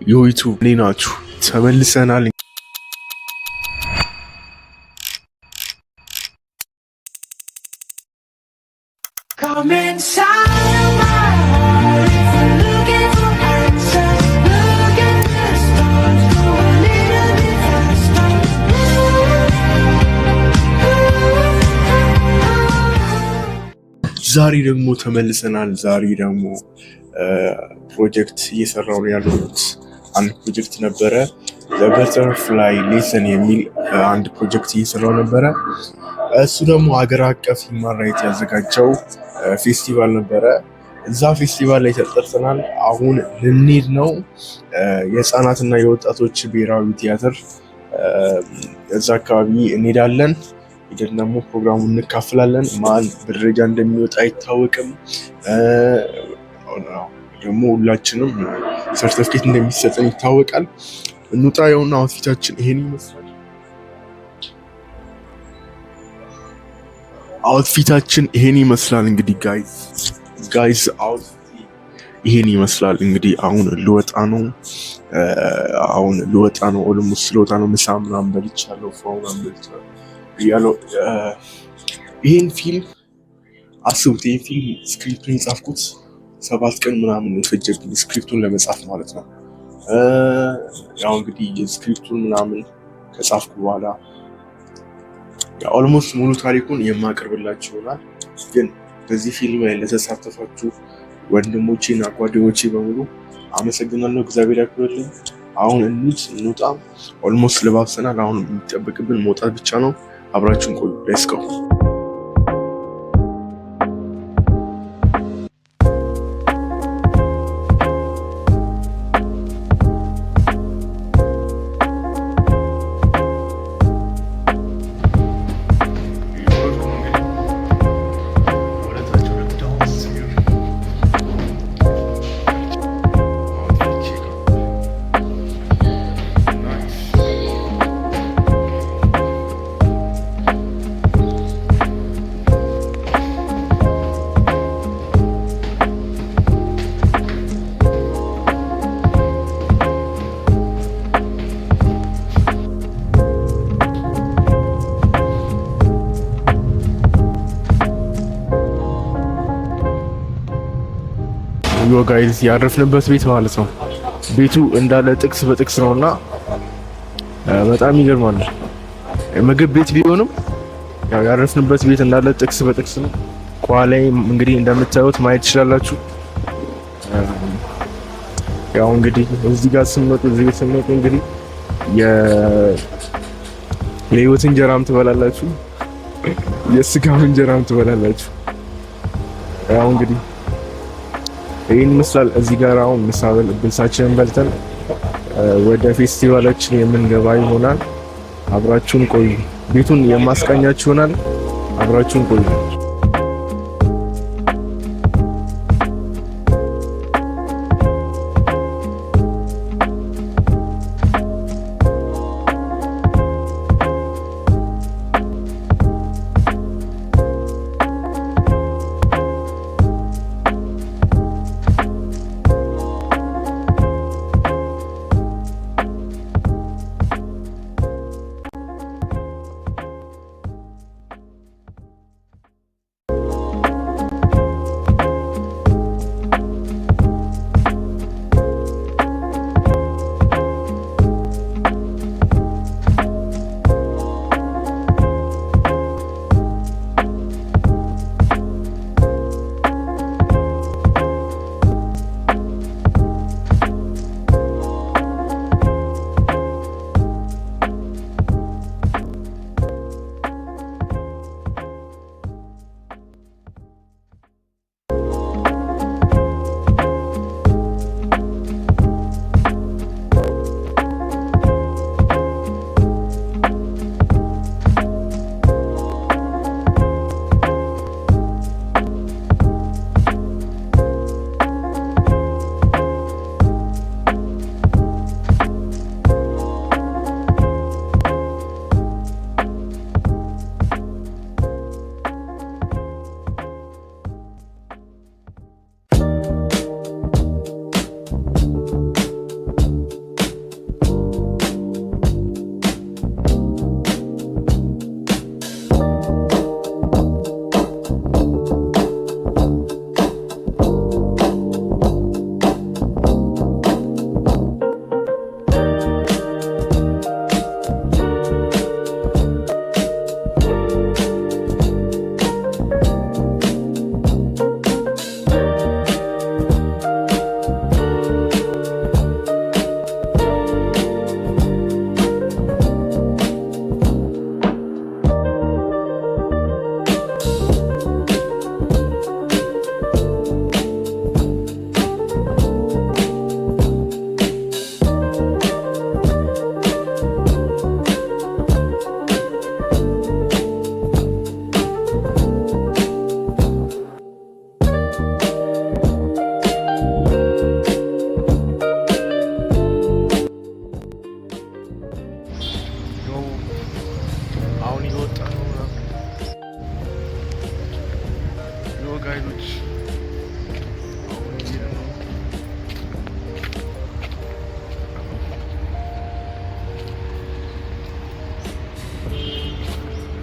ዮይቱ እኔ ናችሁ ተመልሰናል። Come inside of my heart if you're looking for answers. Look at the stars, go a little bit faster. ዛሬ ደግሞ ተመልሰናል። ዛሬ ደግሞ ፕሮጀክት እየሰራው ነው ያለሁት። አንድ ፕሮጀክት ነበረ፣ Butterfly Lesson የሚል አንድ ፕሮጀክት እየሰራው ነበረ። እሱ ደግሞ ሀገር አቀፍ human right ያዘጋጀው ፌስቲቫል ነበረ። እዛ ፌስቲቫል ላይ ተጠርተናል። አሁን ልንሄድ ነው። የህፃናትና የወጣቶች ብሔራዊ ቲያትር እዛ አካባቢ እንሄዳለን። ሄደን ደግሞ ፕሮግራሙን እንካፈላለን። ማን በደረጃ እንደሚወጣ አይታወቅም። ደግሞ ሁላችንም ሰርተፍኬት እንደሚሰጠን ይታወቃል። እንውጣ። የሆነ outfit ኣችን ይሄን ይመስላል። Outfit ኣችን ይሄን ይመስላል። እንግዲህ guys outfit ይሄን ይመስላል። እንግዲህ አሁን ልወጣ ነው። አሁን ልወጣ ነው። Almost ልወጣ ነው። ምሳ ምናምን በልቻለሁ። ፏ ምናምን በልቻለሁ ያለው ይሄን ፊልም አስቡት። ይሄን ፊልም script ኡን የጻፍኩት 7 ቀን ምናምን የፈጀብኝ script ኡን ለመጻፍ ማለት ነው። ያው እንግዲህ script ኡን ምናምን ከጻፍኩ በኋላ almost ሙሉ ታሪኩን የማቀርብላችሁ ይሆናል። ግን በዚህ ፊልም ላይ ለተሳተፋችሁ ወንድሞቼ እና ጓደኞቼ በሙሉ አመሰግናለሁ። እግዚአብሔር ያክብርልኝ። አሁን እንሂድ፣ እንውጣ። Almost ለባብሰናል። አሁን የሚጠበቅብን መውጣት ብቻ ነው። አብራችሁን ቆዩ። Let's go። Yo guys፣ ያረፍንበት ቤት ማለት ነው። ቤቱ እንዳለ ጥቅስ በጥቅስ ነውና በጣም ይገርማል። ምግብ ቤት ቢሆንም ያው ያረፍንበት ቤት እንዳለ ጥቅስ በጥቅስ ነው። ከኋላዬ እንግዲህ እንደምታዩት ማየት ትችላላችሁ። ያው እንግዲህ እዚህ ጋር ስንመጡ እዚህ ቤት ስንመጡ እንግዲህ የህይወት እንጀራም ትበላላችሁ፣ የስጋም እንጀራም ትበላላችሁ። ያው እንግዲህ ይህን ይመስላል። እዚህ ጋር አሁን ምሳችንን በልተን ወደ ፌስቲቫላችን የምንገባ ይሆናል። አብራችሁን ቆዩ። ቤቱን የማስቃኛችሁ ይሆናል። አብራችሁን ቆዩ።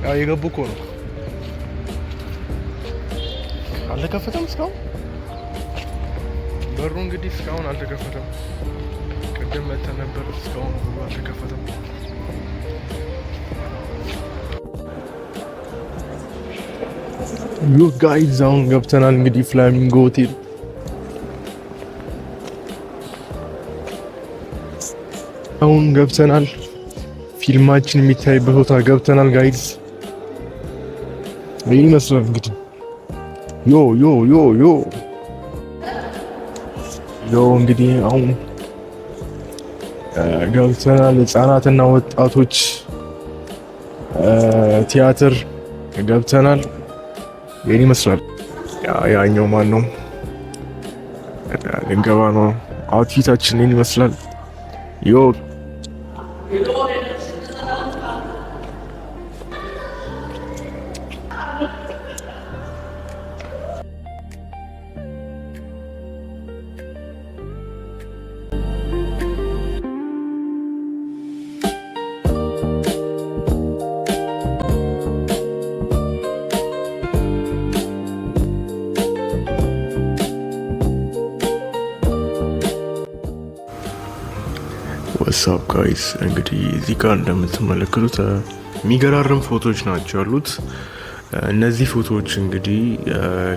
ያው የገቡ እኮ ነው። አልተከፈተም እስካሁን በሩ፣ እንግዲህ እስካሁን አልተከፈተም። ቅድም መተን ነበር፣ እስካሁን በሩ አልተከፈተም። Yo guys፣ አሁን ገብተናል እንግዲህ ፍላሚንጎ ሆቴል። አሁን ገብተናል። ፊልማችን የሚታይበት ቦታ ገብተናል guys። ይህ ይመስላል እንግዲህ። Yo yo yo yo yo፣ እንግዲህ አሁን ገብተናል። ህጻናትና ወጣቶች ቲያትር ገብተናል። ይህን ይመስላል። ያኛው ማን ነው? ልንገባ ነው። Outfit ኣችን ይህን ይመስላል። Yo. What's up guys፣ እንግዲህ እዚህ ጋር እንደምትመለከቱት የሚገራርም ፎቶዎች ናቸው ያሉት። እነዚህ ፎቶዎች እንግዲህ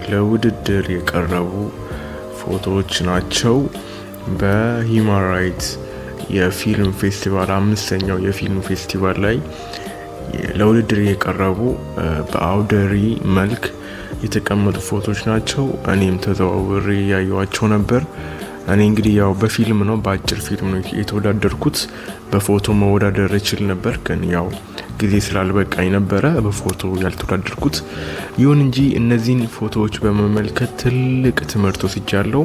ለውድድር የቀረቡ ፎቶዎች ናቸው። በ human right የፊልም ፌስቲቫል፣ አምስተኛው የፊልም ፌስቲቫል ላይ ለውድድር የቀረቡ በአውደ ርዕይ መልክ የተቀመጡ ፎቶዎች ናቸው። እኔም ተዘዋውሬ ያየኋቸው ነበር። እኔ እንግዲህ ያው በፊልም ነው፣ በአጭር ፊልም ነው የተወዳደርኩት። በፎቶ መወዳደር እችል ነበር፣ ግን ያው ጊዜ ስላልበቃኝ ነበረ በፎቶ ያልተወዳደርኩት። ይሁን እንጂ እነዚህን ፎቶዎች በመመልከት ትልቅ ትምህርት ወስጃለሁ።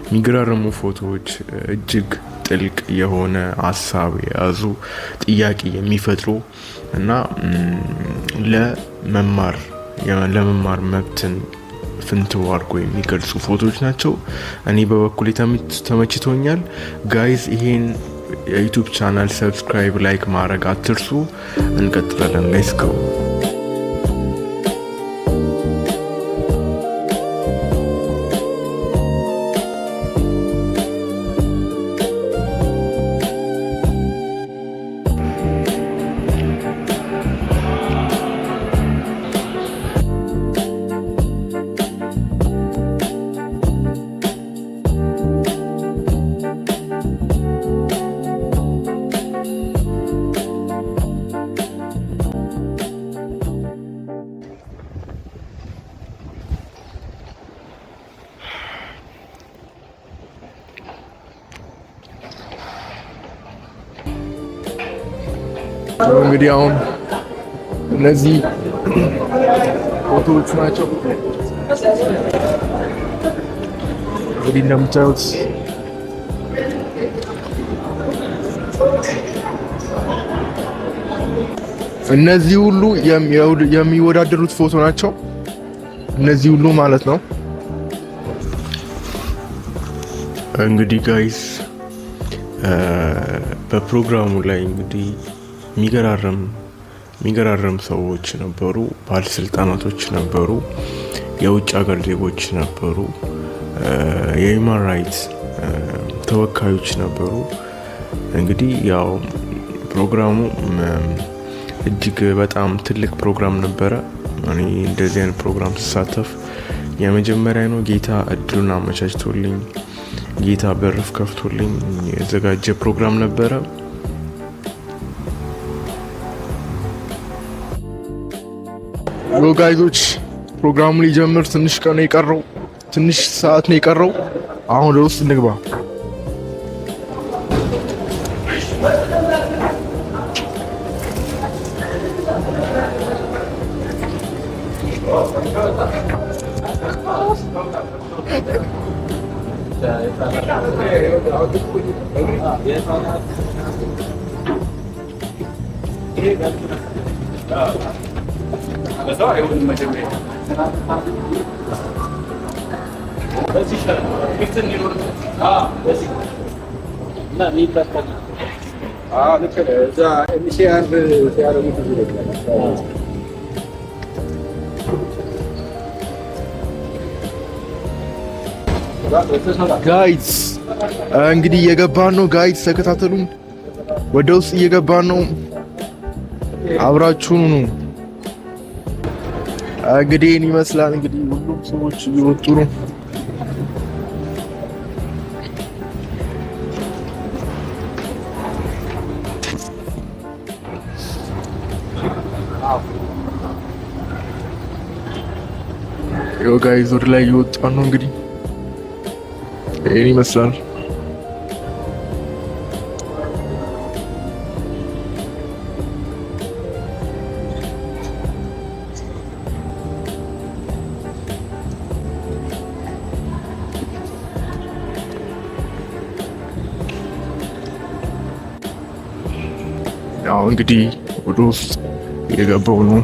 የሚገራርሙ ፎቶዎች፣ እጅግ ጥልቅ የሆነ ሀሳብ የያዙ፣ ጥያቄ የሚፈጥሩ እና ለመማር መብትን ፍንትው አድርጎ የሚገልጹ ፎቶዎች ናቸው። እኔ በበኩሌ ተመችቶኛል። Guys፣ ይሄን የ YouTube channel subscribe፣ like ማድረግ አትርሱ። እንቀጥላለን። Let's go. እንግዲህ አሁን እነዚህ ፎቶዎቹ ናቸው። እንግዲህ እንደምታዩት እነዚህ ሁሉ የሚወዳደሩት ፎቶ ናቸው። እነዚህ ሁሉ ማለት ነው። እንግዲህ guys፣ በፕሮግራሙ ላይ እንግዲህ የሚገራርም የሚገራርም ሰዎች ነበሩ፣ ባለስልጣናቶች ነበሩ፣ የውጭ ሀገር ዜጎች ነበሩ፣ የ human right ተወካዮች ነበሩ። እንግዲህ ያው ፕሮግራሙ እጅግ በጣም ትልቅ ፕሮግራም ነበረ። እኔ እንደዚህ አይነት ፕሮግራም ስሳተፍ የመጀመሪያ ነው። ጌታ እድሉን አመቻችቶልኝ፣ ጌታ በር ከፍቶልኝ የተዘጋጀ ፕሮግራም ነበረ። Yo guys ኦች፣ ፕሮግራሙ ሊጀምር ትንሽ ቀን ነው የቀረው፣ ትንሽ ሰዓት ነው የቀረው። አሁን ወደ ውስጥ እንግባ። ልክ ነህ። እዛ MCR ሲያደርጉት ይለኛል። Guys፣ እንግዲህ እየገባን ነው guys፣ ተከታተሉን። ወደ ውስጥ እየገባን ነው። አብራችሁን ሁኑ። እንግዲህ ይህን ይመስላል። እንግዲህ ሁሉም ሰዎች እየወጡ ነው። ይኸው guys፣ ወደ ላይ እየወጣን ነው። እንግዲህ ይህን ይመስላል። ያው እንግዲህ ወደ ውስጥ እየገባው ነው።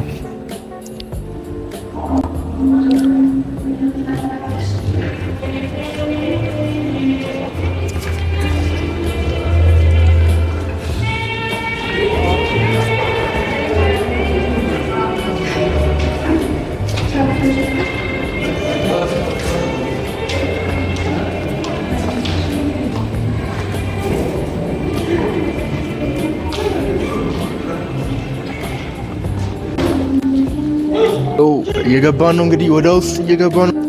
እየገባን ነው እንግዲህ፣ ወደ ውስጥ እየገባን ነው።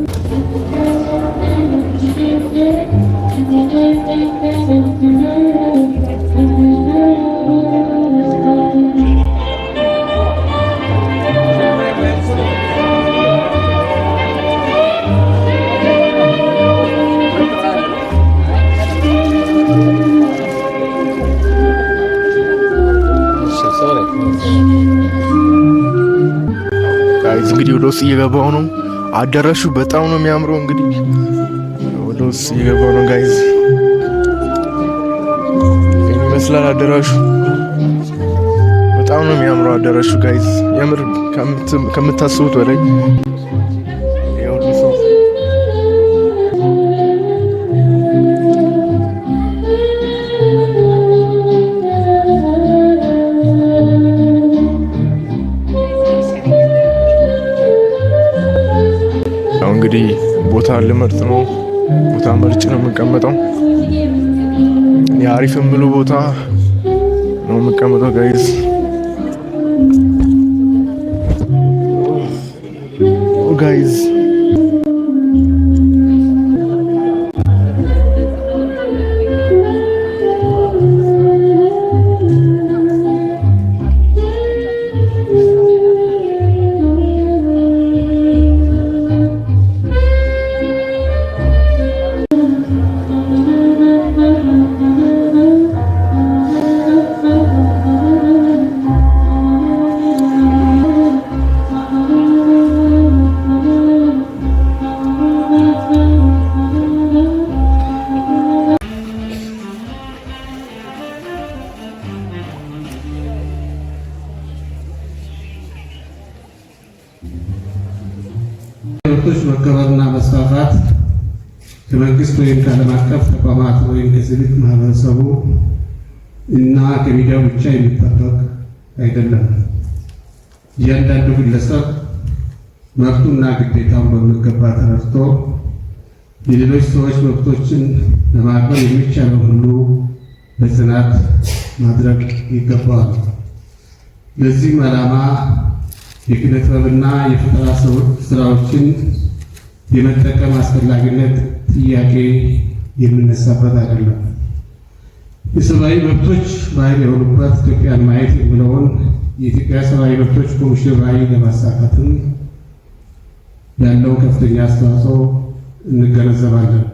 Guys፣ እንግዲህ ወደ ውስጥ እየገባው ነው። አዳራሹ በጣም ነው የሚያምረው። እንግዲህ ወደ ውስጥ እየገባው ነው guys። ይህን ይመስላል አዳራሹ። በጣም ነው የሚያምረው አዳራሹ guys፣ የምር ከምታስቡት በላይ። ይሄ ሁሉ ሰው። ያው እንግዲህ ቦታ ልመርጥ ነው። ቦታ መርጬ ነው የምቀመጠው። አሪፍ የምለው ቦታ ነው የምቀመጠው guys። Guys፣ መብቶች መከበርና መስፋፋት ከመንግስት ወይም ከዓለም አቀፍ ተቋማት ወይም ከሲቪክ ማህበረሰቡ እና ከሚዲያው ብቻ የሚጠበቅ አይደለም። እያንዳንዱ ግለሰብ መብቱና ግዴታውን በሚገባ ተረድቶ የሌሎች ሰዎች መብቶችን ለማክበር የሚቻለው ሁሉ በጽናት ማድረግ ይገባዋል። ለዚህም ዓላማ የኪነ ጥበብና የፈጠራ ስራዎችን የመጠቀም አስፈላጊነት ጥያቄ የሚነሳበት አይደለም። የሰብአዊ መብቶች ባህል የሆኑባት ኢትዮጵያን ማየት የሚለውን የኢትዮጵያ ሰብአዊ መብቶች ኮሚሽን ራዕይ ለማሳካትም ያለው ከፍተኛ አስተዋጽኦ እንገነዘባለን።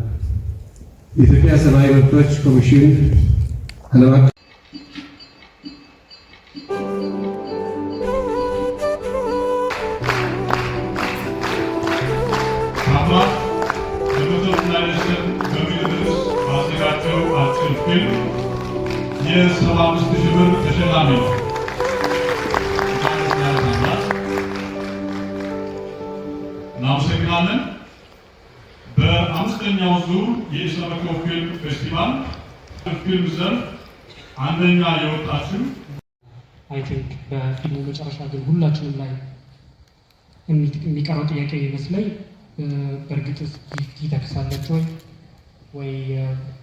የኢትዮጵያ ሰብአዊ መብቶች ኮሚሽን ዓለም አቀፍ ታምራት በመቶ አይደለም በሚል ርዕስ ባዘጋጀው አጭር ፊልም የ75,000 ብር ተሸላሚ ነው። እንኳን ደስ ያለህ ታምራት። እናመሰግናለን። በአምስተኛው ዙር የኢሰመኮ ፊልም ፌስቲቫል ፊልም ዘርፍ አንደኛ የወጣችው I think በፊልሙ መጨረሻ ግን ሁላችንም ላይ የሚቀረው ጥያቄ ይመስለኝ በእርግጥ ጊፍቲ ተክሳለች ወይ? ወይ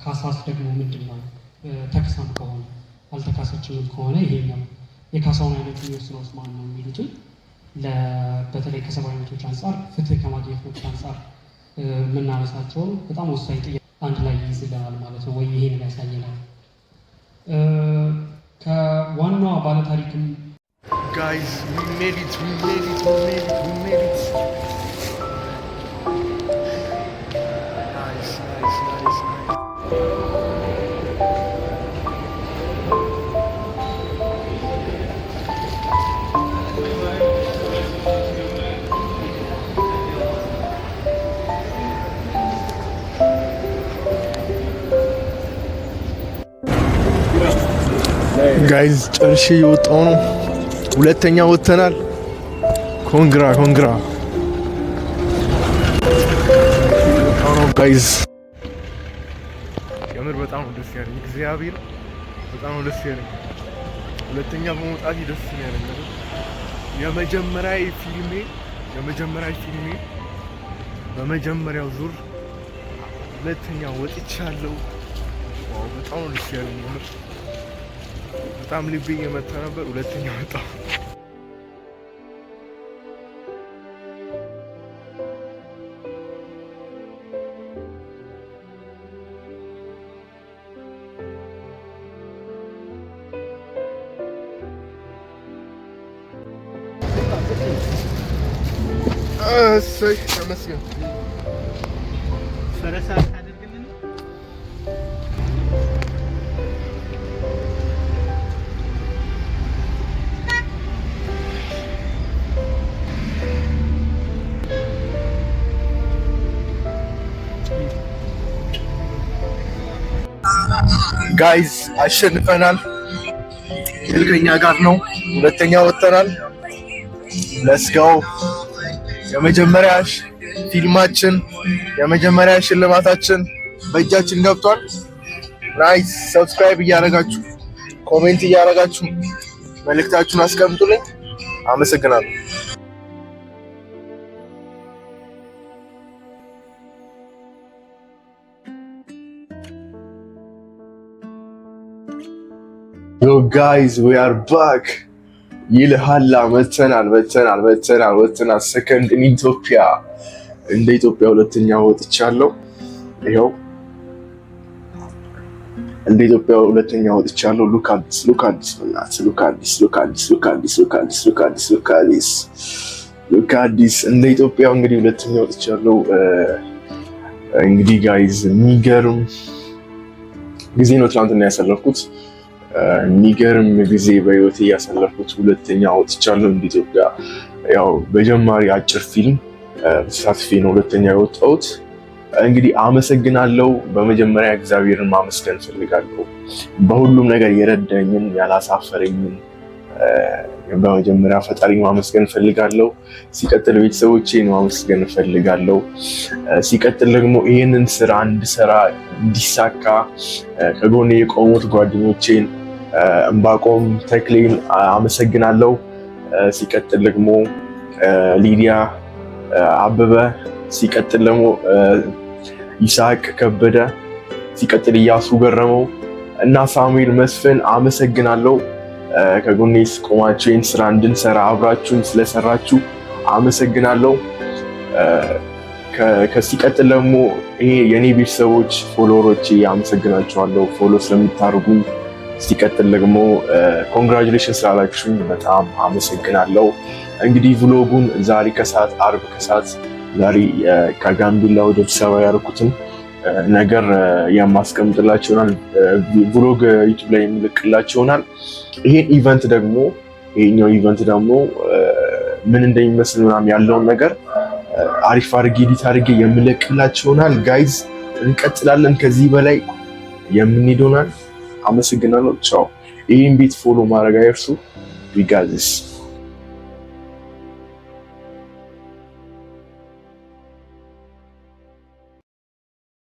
ካሳስ ደግሞ ምንድን ነው? ተክሳም ከሆነ አልተካሰችምም ከሆነ ይሄኛው የካሳውን አይነት የሚወስነው ማን ነው የሚሉትን በተለይ ከሰብአዊ መብቶች አንጻር፣ ፍትህ ከማግኘት መብት አንጻር የምናነሳቸውን በጣም ወሳኝ ጥያቄ አንድ ላይ ይይዝልናል ማለት ነው ወይ ይሄንን ያሳየናል። ከዋናዋ ባለታሪክም Guys, we made it, we made it, we made it, we made it. Nice, nice, nice, nice. Guys, ጨርሼ እየወጣሁ ነው። ሁለተኛ ወጥተናል። Congra, congra guys። የምር በጣም ነው ደስ ያለኝ። እግዚአብሔር በጣም ነው ደስ ያለኝ። ሁለተኛ በመውጣቴ ደስ ነው ያለኝ። የመጀመሪያ ፊልሜ በመጀመሪያው ዙር ሁለተኛ ወጥቻለሁ። Wow፣ በጣም ነው ደስ ያለኝ። የምር በጣም ልቤ እየመታ ነበር። ሁለተኛ ወጣሁ። እሰይ ተመስገን። ፈረሳ ታደርግልን። Guys, አሸንፈናል። ድል ከኛ ጋር ነው። ሁለተኛ ወጥተናል። Let's go። የመጀመሪያ ፊልማችን የመጀመሪያ ሽልማታችን በእጃችን ገብቷል። Nice። Subscribe እያደረጋችሁ፣ comment እያደረጋችሁ መልእክታችሁን አስቀምጡልኝ። አመሰግናለሁ። Yo guys, we are back ይልሃላ። መተናል መተናል መተናል መተናል። Second in Ethiopia፣ እንደ ኢትዮጵያ ሁለተኛ ወጥቻለሁ። ይኸው እንደ ኢትዮጵያ ሁለተኛ ወጥቻለሁ። Look at this, look at this, በእናትህ look at this, look at this, look at this, look at this, look at this, look at this, look at this። እንደ ኢትዮጵያ እንግዲህ ሁለተኛ ወጥቻለሁ። እንግዲህ guys፣ የሚገርም ጊዜ ነው ትናንትና ያሳለፍኩት። የሚገርም ጊዜ በህይወቴ ያሳለፍኩት። ሁለተኛ ወጥቻለሁ እንደ ኢትዮጵያ። ያው በጀማሪ አጭር ፊልም ተሳትፌ ነው ሁለተኛ የወጣሁት። እንግዲህ አመሰግናለሁ። በመጀመሪያ እግዚአብሔርን ማመስገን እፈልጋለሁ። በሁሉም ነገር የረዳኝን፣ ያላሳፈረኝን በመጀመሪያ ፈጣሪ ማመስገን እፈልጋለሁ። ሲቀጥል ቤተሰቦቼን ማመስገን እፈልጋለሁ። ሲቀጥል ደግሞ ይህንን ስራ እንድሰራ፣ እንዲሳካ ከጎኔ የቆሙት ጓደኞቼን እምባቆም፣ ተክሌን አመሰግናለሁ። ሲቀጥል ደግሞ ሊዲያ አበበ፣ ሲቀጥል ደግሞ ይስሐቅ ከበደ፣ ሲቀጥል እያሱ ገረመው እና ሳሙኤል መስፍን አመሰግናለሁ። ከጎኔ ቆማችሁ ይህን ስራ እንድንሰራ አብራችሁን ስለሰራችሁ አመሰግናለሁ። ከሲቀጥል ደግሞ ይሄ የኔ ቤተሰቦች፣ follower ኦች አመሰግናችኋለሁ፣ follow ስለምታደርጉኝ። ሲቀጥል ደግሞ congratulation ስላላችሁኝ በጣም አመሰግናለሁ። እንግዲህ vlog ኡን ዛሬ ከሰዓት፣ አርብ ከሰዓት ዛሬ ከጋምቤላ ወደ አዲስ አበባ ያደረኩትን ነገር የማስቀምጥላችሁ ይሆናል። Vlog YouTube ላይ የምለቅላችሁ ይሆናል። ይሄን event ደግሞ ይሄኛው event ደግሞ ምን እንደሚመስል ምናምን ያለውን ነገር አሪፍ አድርጌ edit አድርጌ የምለቅላችሁ ይሆናል። Guys፣ እንቀጥላለን። ከዚህ በላይ የምንሄድ ይሆናል። አመሰግናለሁ። ቻው። ይህን ቤት follow ማድረግ አይርሱ። We got this.